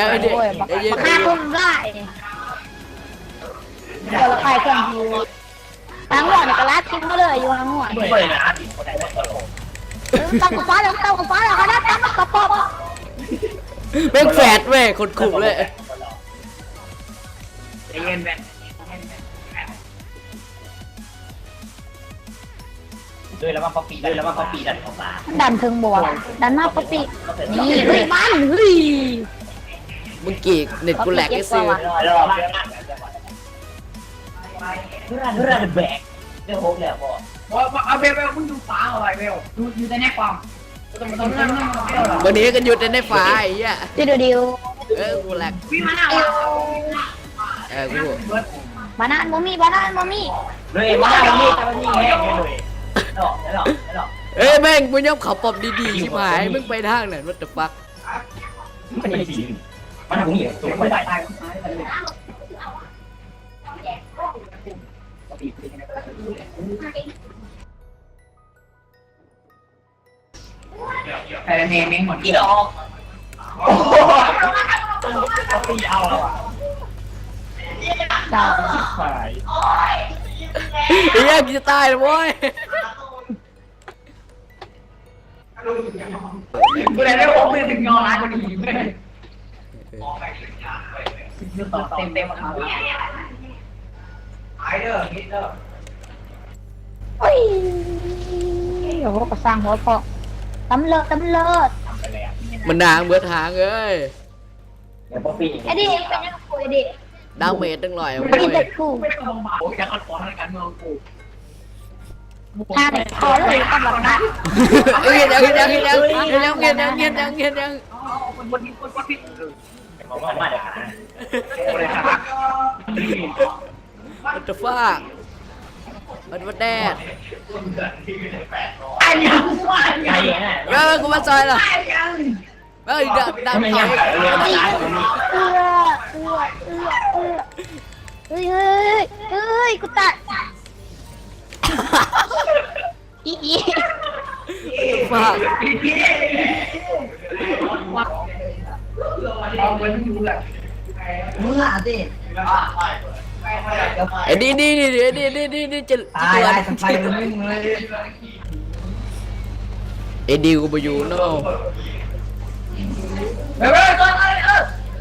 ຍັງ ໄອ້ເດັກ ໂອ້ຍ ບັກ ໄອ້ເດັກ ບັກຫາຄົນຮ້າຍ ເຈົ້າລະຂາຍເຄື່ອງຢູ່ ທາງຫົວນີ້ກໍລາກຖິ້ມມາເລີຍ ຢູ່ທາງຫົວນີ້ ເອີ ຕຳກັບຟ້າແລ້ວ ຕຳກັບຟ້າແລ້ວ ຂະໜາດຕຳກັບປອບ ແມ່ງແຟດເວີຍ ຄົນຄຸມເລີຍ ໃຈເຢັນແວ່ນ ໃຈເຢັນແວ່ນ ເດີນລະວັງປັອບປີ້ ເດີນລະວັງປັອບປີ້ ດັນເຂົ້າມາ ດັນເຖິງບໍ່ວະ ດັນມາປັອບປີ້ ນີ້ ເຮີ້ຍ ບ້ານ ເຮີ້ຍ ມື້ກີ້ເນັດກູແລັກຊື່ ເວລາ ເວລາແບກ ເດືອນຫົກແລ້ວບໍ່ ບໍ່ ບໍ່ ເອົາແບບ ແບບ ມຶງຢູ່ປ່າເອົາໄວ້ແບບ ຢູ່ ຢູ່ແຕ່ໃນປ້ອມ ມື້ນີ້ກໍຢູ່ແຕ່ໃນປ່າ ໄອ້ເຫຍ ຕິດດຽວ ເອີ ກູແລັກ ເອີ ກູ ບານານບໍ່ມີ ບານານບໍ່ມີ ເອີຍ ບານານບໍ່ມີ ແຕ່ວ່າຍິງແຮງເລີຍ ເອີຍ ແມ່ງບໍ່ຍອມເຂົ້າປ້ອມດີໆ ຊິບຫາຍ ມຶງໄປທາງນັ້ນ what the fuck ມັນຊິ ມັນບໍ່ມີ ຕົວໄປໄດ້ ແຕ່ແມ່ແມ່ງໝົດ ອີດອກ ເອົາ ເອົາ ເອົາ ຕາຍ ເອີຍ ກູຈະຕາຍແລ້ວໂວ້ຍ ກູໄດ້ໄດ້ຫົກມື້ ເຖິງຍໍຫຼາຍກວ່ານີ້ ເອີ ຕອບເຕັມເຕັມ ໂອ້ຍ ດຽວກໍສ້າງຫົວເພາະ ຕຳເລີດ ຕຳເລີດ ມັນນາງເບິດຫາງເອີຍ. ເອັດດີ້ ເປັນຫຍັງກູ ເອັດດີ້? ດາເມດຕັ້ງຮ້ອຍ ເປັນຫຍັງກູ ຫາແຕ່ຂໍເລີຍ ຕຳລັບນະ. ເຮັດຫຍັງ ເຮັດຫຍັງ ເຮັດຫຍັງ ເຮັດຫຍັງ ເຮັດຫຍັງ ເຮັດຫຍັງ ເຮັດຫຍັງ? ເຮັດຫຍັງ? What the fuck? What, what that? ເອີ ກູມາຊ່ອຍລະ. ເອີຍ ດາບ ດາບເຂົາເອງ. ເອື້ອ ເອື້ອ ເອື້ອ ເອື້ອ ເອີຍ ເອີຍ ເອີຍ ກູຕາຍ. ອີ ອີ Fuck. ເມືອຕິ ເອີ ດີ ດີ ດີ ຈະ ຈະ ໄປ ໄປ ໄປ ມຶງເລີຍ. ເອັດດີ້ ກູບໍ່ຢູ່ເນາະ. ເອີ ເອີ ເອີ ເອີ ເອີ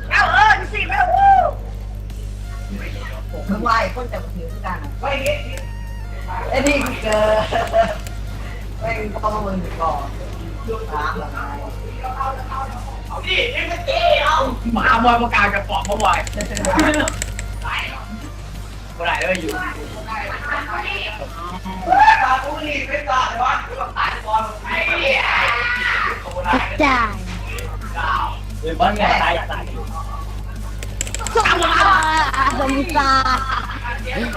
ເອີ ຊິແລ້ວ ໂອ້ ຄືວ່າຄົນຈະບໍ່ຖືກຄືກັນ. ເອັດດີ້ ເກີ ແມ່ງຕ້ອງເບິ່ງກ່ອນ. ເອົາດິ ເອັມເອັສເອ ເອົາ ມາ ມາ ບໍ່ກ້າຈະປອກ ບໍ່ໄຫວ. ບໍ່ໄດ້ເລີຍຢູ່. ກະຈາຍ. ເອີຍ ບໍ່ແມ່ນຕາຍ ຕາຍ. ສົມຊາ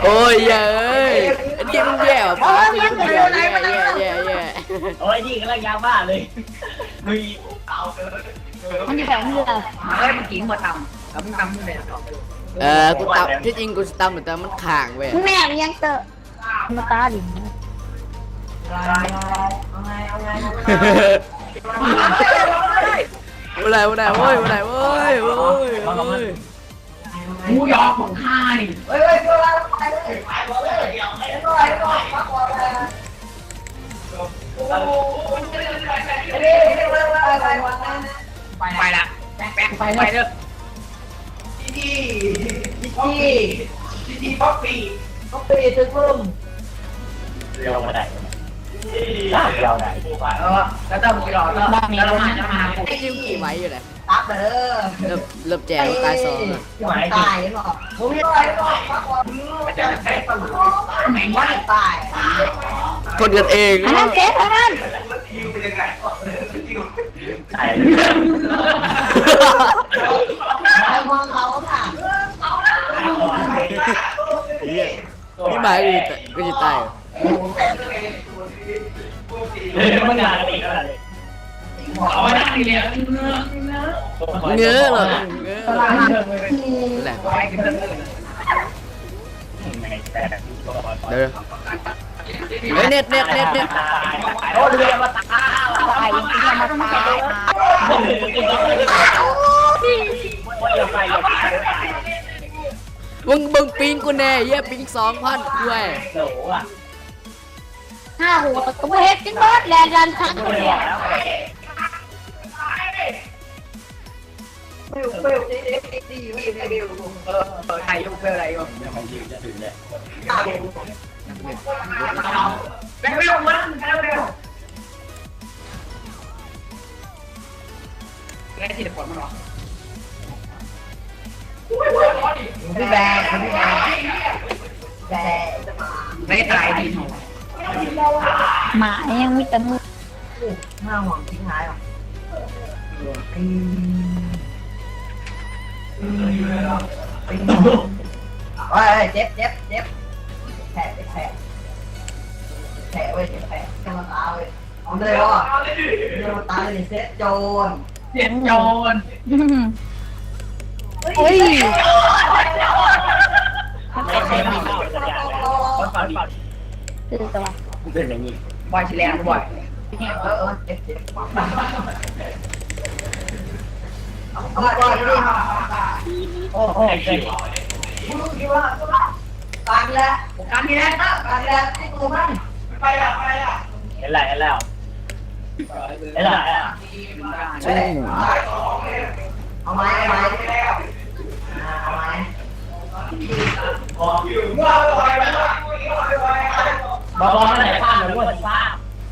ໂອ້ຍ ເອີຍ ອັນນີ້ມັນແຍ່ວະ ປາກ ໂອ້ຍ ມັນແຍ່ວ ແຍ່ ແຍ່ ແຍ່ ແຍ່. ໂອ້ຍ ນີ້ກຳລັງຢາກມາເລີຍ. ມັນຢູ່ແບບນີ້ລະ. ເອີຍ ເມື່ອກີ້ມຶງບໍ່ຕຳ ແລ້ວມຶງຕຳຢູ່ໃນ ເອີ ກູຕຳ ທີ່ຈິງກູຊິຕຳ ແຕ່ມັນຄ້າງເວີຍ. ແມ່ນຫຍັງເຕີ ມາຕາດິນ. ບໍ່ໄດ້ ບໍ່ໄດ້ ໂອ້ຍ ບໍ່ໄດ້ ໂອ້ຍ ໂອ້ຍ ໂອ້ຍ. ໝູຢອກບັກຫ່ານີ້ ເອີຍ ເອີຍ ໄປເລີຍ ໄປເລີຍ ໄປເລີຍ. ໄປລະ ແປັກ ໄປເດີ. ຈີຈີ ຈີຈີ ຈີຈີ ກັອບປີ້ ກັອບປີ້ຖືກເບິ່ງ. ລຽວບໍ່ໄດ້ ລຽວໄດ້. ເອີ ແລ້ວເຈົ້າບໍ່ລອດເນາະ ແລ້ວມາ ແລ້ວມາຫາກູ ໄອ້ຈິວຂີ່ໄວຢູ່ແຫຼະ. ຕັບເດີ ເລີ່ມ ເລີ່ມແຈກ ຕາຍສອງ ຕາຍເນາະ. ແມ່ງວ່າຕາຍ ຄົນກັນເອງ ອັນນັ້ນເຈັບ ອັນນັ້ນ ຕາຍ. ເຮີ້ຍ ມີໝາກ ກູຊິຕາຍ. ເອີ ມັນໜ້າກະຕິກຂະໜາດນີ້ ເງີ້ອເລີຍ ເງີ້ອເລີຍ ແຫຼະ. ເດີ ເອີຍ ເນັດ ເນັດ ເນັດ ເນັດ. ມຶງເບິ່ງປິງກູແດ່ ເຢ້ ປິງສອງພັນ ຄວາຍ. ຫ້າຫົວກໍບໍ່ເຮັດຈັກບາດ ແລ່ນດັນຄັກຢູ່ນີ້. ເບວ ເບວ ເບວ ເບວ ເອີ ເອີ ໄດ້ຢູ່ ເບວ ໄດ້ຢູ່. ແບວ ແບວ ແບວ ແບວ. ແມ່ຊິໄດ້ປອດມັນຫວາ? ບໍ່ໄດ້ຕາຍດີ. ໝາຍັງມີແຕ່ມື. ໂອ້ ໜ້າຫອມຈິງຫາຍຫວາ? ເອີ ເອີ ເອີ ເຈັບ ເຈັບ ເຈັບ ແຜ ແຜ ແຜເວີຍ ເຈັບແຜ ເຈັບຕາເວີຍ. ເອົາເລີຍເນາະ ເອົາເລີຍ ເຈັບໂຈນ ເຈັບໂຈນ. ໂອ້ຍ ຄືກັນວ່າ ເປັນຢ່າງນີ້ ບອຍຊິແລ່ນ ບອຍ. ເອີ ເອີ ເຈັບ ເຈັບ ເອົາກ່ອນ ໂອ້ໂຫ ຕາມນີ້ແຫຼະ ຕາມນີ້ແຫຼະ ຕາມນີ້ແຫຼະ ຕິດຕົວມັນ ໄປແລ້ວ ໄປແລ້ວ. ເຫັນແລ້ວ ເຫັນແລ້ວ ເຫັນແລ້ວ ເຫັນແລ້ວ. ເອົາໃໝ່ ເອົາໃໝ່ ອ່າ ເອົາໃໝ່. ບໍ່ ບໍ່ ມັນໄດ້ພາດແລ້ວ ມັນໄດ້ພາດ.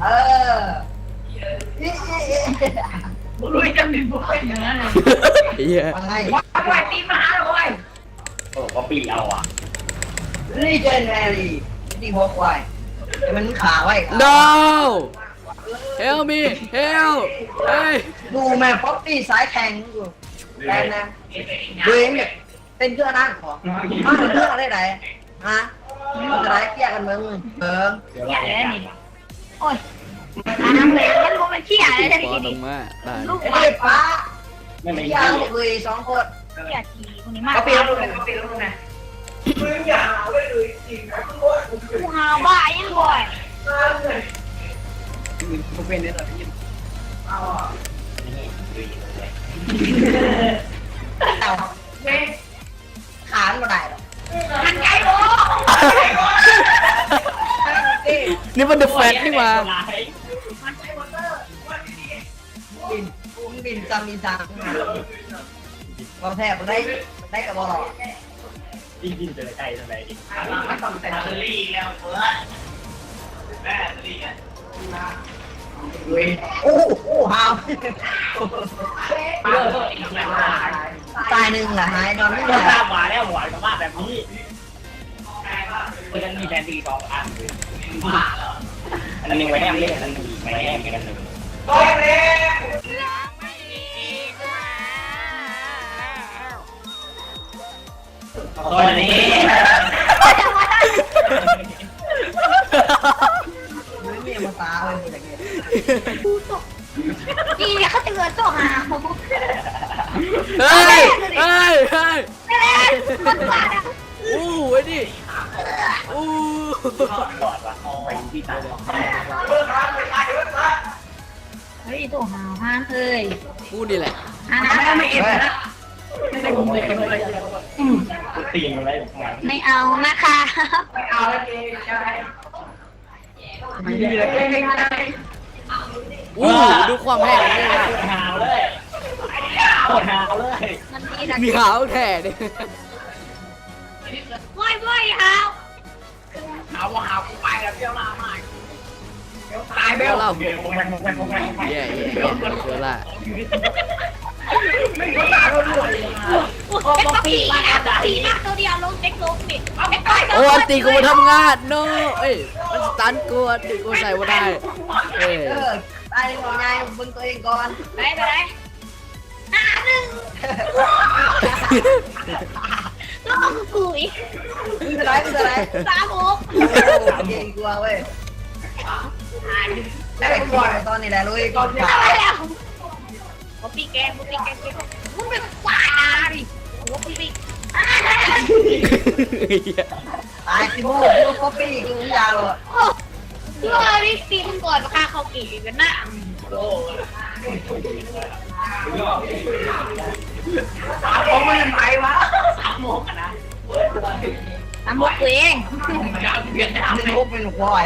ເອີ ອີ ອີ ອີ ບໍ່ຮູ້ຈະເປັນພວກເປັນຫຍັງນັ້ນ ເອີຍ ວ່າໄງ ວ່າໄງ ຕີມາຫາເລີຍ ໂອ້ ກໍປີເອົາອະ Legendary ຕີຫົວຄວາຍ ແຕ່ມັນຂາໄວ້ No! Help me! Help! ເຮີ້ຍ ດູແມ່ Poppy ສາຍແຂງ ແມ່ນນະ ເວີຍ ເປັນເທື່ອນັ້ນບໍ ມາເທື່ອໄດ້ໃດ ຮະ ເປັນເທື່ອໃດ ເກັ່ຍກັນເບິ່ງ ເບິ່ງ ເກັ່ຍແລ້ວນີ້ ໂອ້ຍ ຕາມເລີຍ ມັນບໍ່ແມ່ນເຄ່ຍແລ້ວນີ້ ປອດອອກມາ ຕາຍ ລູກ ເອີຍ ປ້າ ແມ່ນ ເຄ່ຍເວີຍ ສອງຄົນ ເຄ່ຍຂີ້ ຜູ້ນີ້ມາ ກໍເປັນ ກໍເປັນ ກູຫາບ້າອີກບໍ່ ບໍ່ເປັນເດ້ ເອົາ ຂານບໍ່ໄດ້ດອກ ຫັນໄກບໍ່ ນີ້ມັນ The Flash ນີ້ຫວ່າ ບິນ ບິນຈຳອີສານ ຂອງແທ້ບໍ່ໄດ້ ໄດ້ກໍບໍ່ລອດ ໄດ້ຍິນແຕ່ໄກເທົ່າໃດ ມັນຕ້ອງໃສ່ແບັດເຕີຣີແລ້ວເປີດ ແບັດເຕີຣີ ໂອ້ໂຫ ຫາວ ຕາຍໜຶ່ງລະ ຫາຍນອນນີ້ ຕາມມາແລ້ວ ຫວານກໍມາແບບນີ້ ມັນມີແຜນທີ່ສອງອັນ ອັນໜຶ່ງໄວ້ແນມເດ້ ອັນໜຶ່ງໄວ້ແນມ ອີກອັນໜຶ່ງ ຊອຍນີ້ ນີ້ເຂົາເອີ້ນໂຕຫາ ເຮີ້ຍ ເຮີ້ຍ ເຮີ້ຍ ໂອ້ ໄອ້ນີ້ ໂອ້ ເຮີ້ຍ ໂທຫາພານເອີຍ ກູນີ້ແຫຼະ ຫານາ ໄມ່ເອັດນະ ໄມ່ເອົານະຄະ ໂອ້ ດູຄວາມແຮງ ຫາວເລີຍ ໂຄດຫາວເລີຍ ມັນດີນະ ມີຫາວແທ້ເດ້ ໂວ້ຍ ໂວ້ຍ ຫາວ ຫາວບໍ່ຫາວ ກູໄປແລ້ວ ເຈົ້າໜ້າມາ ຕາຍແລ້ວ ເຈົ້າເຫຼົ່າ ແຍ່ໆໆ ເຈົ້າຫຼ້າ ໂອ້ຍ ເປັນບັກຜີນະ ຜີນະ ໂຕດຽວລົງ ເຕັກລົງນີ້ ເອົາໄປ ໂອ້ ອັນຕິກູບໍ່ທຳງານ ໂນ ເອີຍ ມັນສະຕັນກູ ອັນຕິກູໃສ່ບໍ່ໄດ້ ເອີ ເອີ ຕາຍແລ້ວ ເບິ່ງຕົວເອງກ່ອນ ໄປ ໄປ ຫ້າໜຶ່ງ ລອງກູອີກ ມຶງເທົ່າໃດ ມຶງເທົ່າໃດ ສາມຫົກ ໂອ້ ເກັ່ງກວ່າເວີຍ ໄດ້ກ່ອນ ຕອນນີ້ແຫຼະ ລຸຍກ່ອນ ຕາຍແລ້ວ ບໍ່ປີແກງ ບໍ່ປີແກງ ມຶງເປັນຄວາຍ ບໍ່ປີ ຕາຍຊິໂມ ບໍ່ປີ ກູຢາວ ໂອ້ ຄືວ່າວິກຕິມກ່ອນຄ່າເຂົ້າກີກັນນະ ໂອ້ ສາມໂມງມັນໄປວະ ສາມໂມງນະ ສາມໂມງເອງ ສາມໂມງເປັນຄວາຍ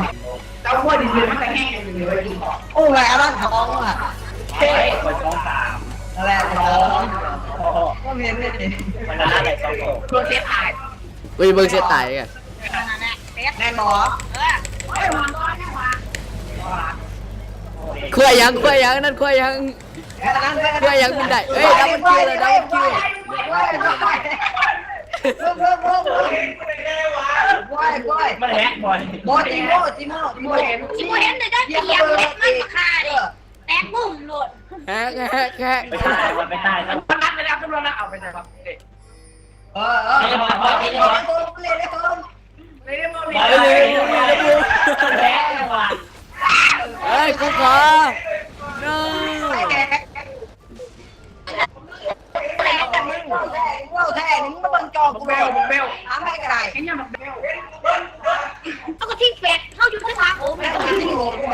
ເຈົ້າຄົນເດີນມາແຕ່ແຮງເລີຍ ໂອ້ຍ ອັນນັ້ນທອງອະ ເອີຍ ສອງສາມ ນັ້ນແຫຼະ ສອງ ກໍເຫັນນີ້ ມັນລະໄດ້ສອງໂຕ ໂດນເສຍຕາຍ ເຮີ້ຍ ເບິ່ງເສຍຕາຍກະ ແມ່ນບໍ່? ເອີ ຄວາຍຫຍັງ ຄວາຍຫຍັງ ນັ້ນຄວາຍຫຍັງ ຄວາຍຫຍັງບິນໄດ້ ເອີຍ ດັບເບິນຄິວແລ້ວ ດັບເບິນຄິວ ມັນແຮກບໍ່? ບໍ່ ຈີໂມ ຈີໂມ ຈີໂມ ເຫັນ ຈີໂມເຫັນໄດ້ ເຫັນມັນຂ້າເດ້ ແຕກບູມໂລດ ແຮກ ແຮກ ແຮກ ໄປຕາຍ ໄປຕາຍ ມັນນັດໄປແລ້ວ ຕຳຫຼວດນະ ເອົາໄປໃສ່ ເອີ ເອີ ເອີ ເອີ ເອີ ເອີຍ ກູຂໍ ໂນ ເວົ້າແທ້ ເວົ້າແທ້ ນີ້ ມຶງມາເບິ່ງຈໍກູ ບັກແບວ ບັກແບວ ຖາມໃຜກໍໄດ້ ເຫັນຫຍັງບັກແບວ ເຮົາກໍທີມແປດ ເຮົາຢູ່ທາງຂວາ ໂອ້ ແມ່ນ ທີມໂຫດ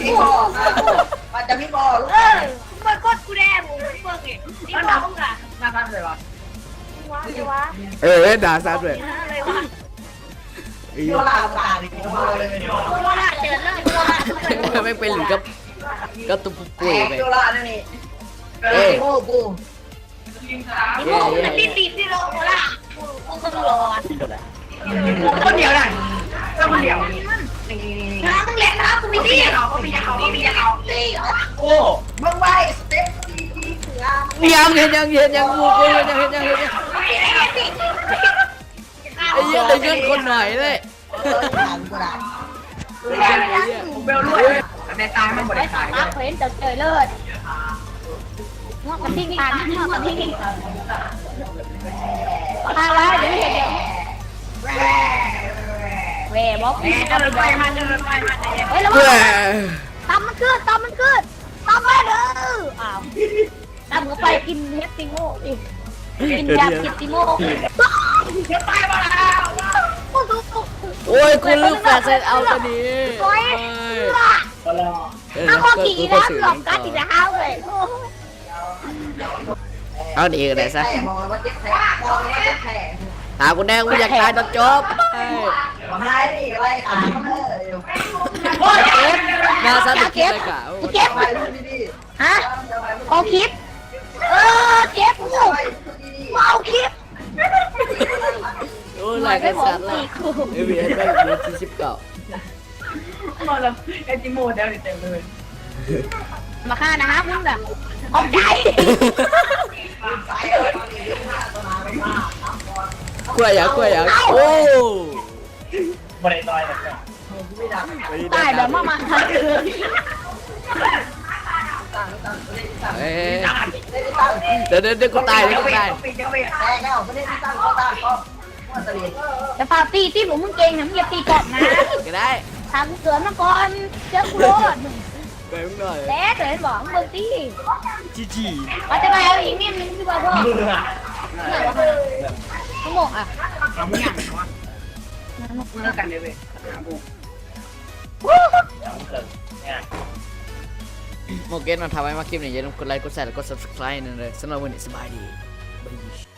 ມີບໍ່ ມັນຈະມີບໍ່ ເອີ ເບິ່ງກົດກູແດ່ ເບິ່ງນີ້ ມີບໍ່ ໜ້າສັ່ນເລີຍວະ ເອີ ໜ້າສັ່ນເລີຍ ໂດລາ ໂດລາ ເຈີເລີຍ ໂດລາ ແມ່ງໄປຫຼິ້ນກັບ ກັບຕົວຜູ້ປ່ວຍແມ່ງ ໂດລາ ນີ້ ເອີ ໂອ້ໂຫ ເຢ້ ເຢ້ ເຢ້ ຕິດຕິດຕິດໂລໂກລາ ຄົນດຽວນະ ຄົນດຽວ ນີ້ໆໆ ຫາມຶງແລ່ນຫາກູ ມີທີ່ເຂົາ ບໍ່ມີຫຍັງ ເຂົາບໍ່ມີຫຍັງ ເຂົາ ໂອ້ ເບິ່ງໄວ້ ສະເຕັບ ທີ່ ທີ່ເສືອ ຫຍັງ ເຮັດຫຍັງ ເຮັດຫຍັງ ກູ ກູ ເຮັດຫຍັງ ເຮັດຫຍັງ ເຮັດຫຍັງ ໄອ້ເຫື່ອ ໄດ້ເງິນຄົນໜ້ອຍເລີຍ. ເອີ ຖາມບໍ່ໄດ້ ເບວລວຍ ແຕ່ຕາຍມັນບໍ່ໄດ້ຕາຍ ເຫັນເຈົ້າເຈີເລີດ ງອກກະທິງຕາຍ ງອກກະທິງ ພາລາ ດຽວເຮັດດຽວ ແຫວ່ ບໍ່ ເອີ ລະວັງ ຕຳມັນຄືນ ຕຳມັນຄືນ ຕຳມາເດີ ອ້າວ. ຕຳເຂົ້າໄປ ກິນເຫັດຕິໂມອີກ ກິນຢຳເຫັດຕິໂມ ໂອ້ຍ ກູລືມແຟນເຊັດເອົາຕົວນີ້ ໂອ້ຍ ເອີ ເອົາ ຂໍຂີ່ແລ້ວ ເກືອບກັດອີກແລ້ວເວີຍ ເອົານີ້ກໍໄດ້ຊະ ຫາກູແດ່ ກູຢາກຕາຍຕອນຈົບ ໂອ້ຍ ໜ້າຊັ້ນ ເກັບ ເກັບ ຮະ ເອົາຄລິບ ເອີ ເຈັບ ເອົາຄລິບ ໂອ້ຍ ຫຼາຍກະສັດລະ ເອວີເອັນໄດ້ເຫຼືອສີ່ສິບເກົ້າ ມາແລ້ວ ໄອ້ຕິໂມແຖວນີ້ເຕັມເລີຍ ມາຂ້ານະຮະ ມຶງນະ ຂອບໃຈ ກົວຫຍັງ ກົວຫຍັງ ໂອ້ ບໍ່ໄດ້ຕ່ອຍດອກ ຕາຍແບບມາ ມາ ເອີ ດຽວ ດຽວ ດຽວ ກູຕາຍ ດຽວ ກູຕາຍ ຈະພາຕີ ຕີ ພວກມຶງເກັ່ງນະ ມຶງຢ່າຕີກອບນະ ກໍໄດ້ ຖ້າກູເກີດມາກ່ອນ ເຈີກູໂລດ ໄປມຶງໜ້ອຍ ແລ້ວເຫັນບໍ່ ມຶງເບິ່ງຕີ ຈີຈີ ເອົາແຕ່ວ່າເອົາອີກນິດໜຶ່ງຄືວ່າພໍ ຊົ່ວໂມງ ອ່ະ ເລີກກັນເລີຍເວີຍ ຫ້າໂມງ ໂອເຄເນາະ ຖ້າໃຜມັກຄລິບນີ້ ຢ່າລືມກົດໄລ ກົດແຊ ແລະ ກົດ Subscribe ນຳເດີ ສຳລັບມື້ນີ້ ສະບາຍດີ ບາຍ.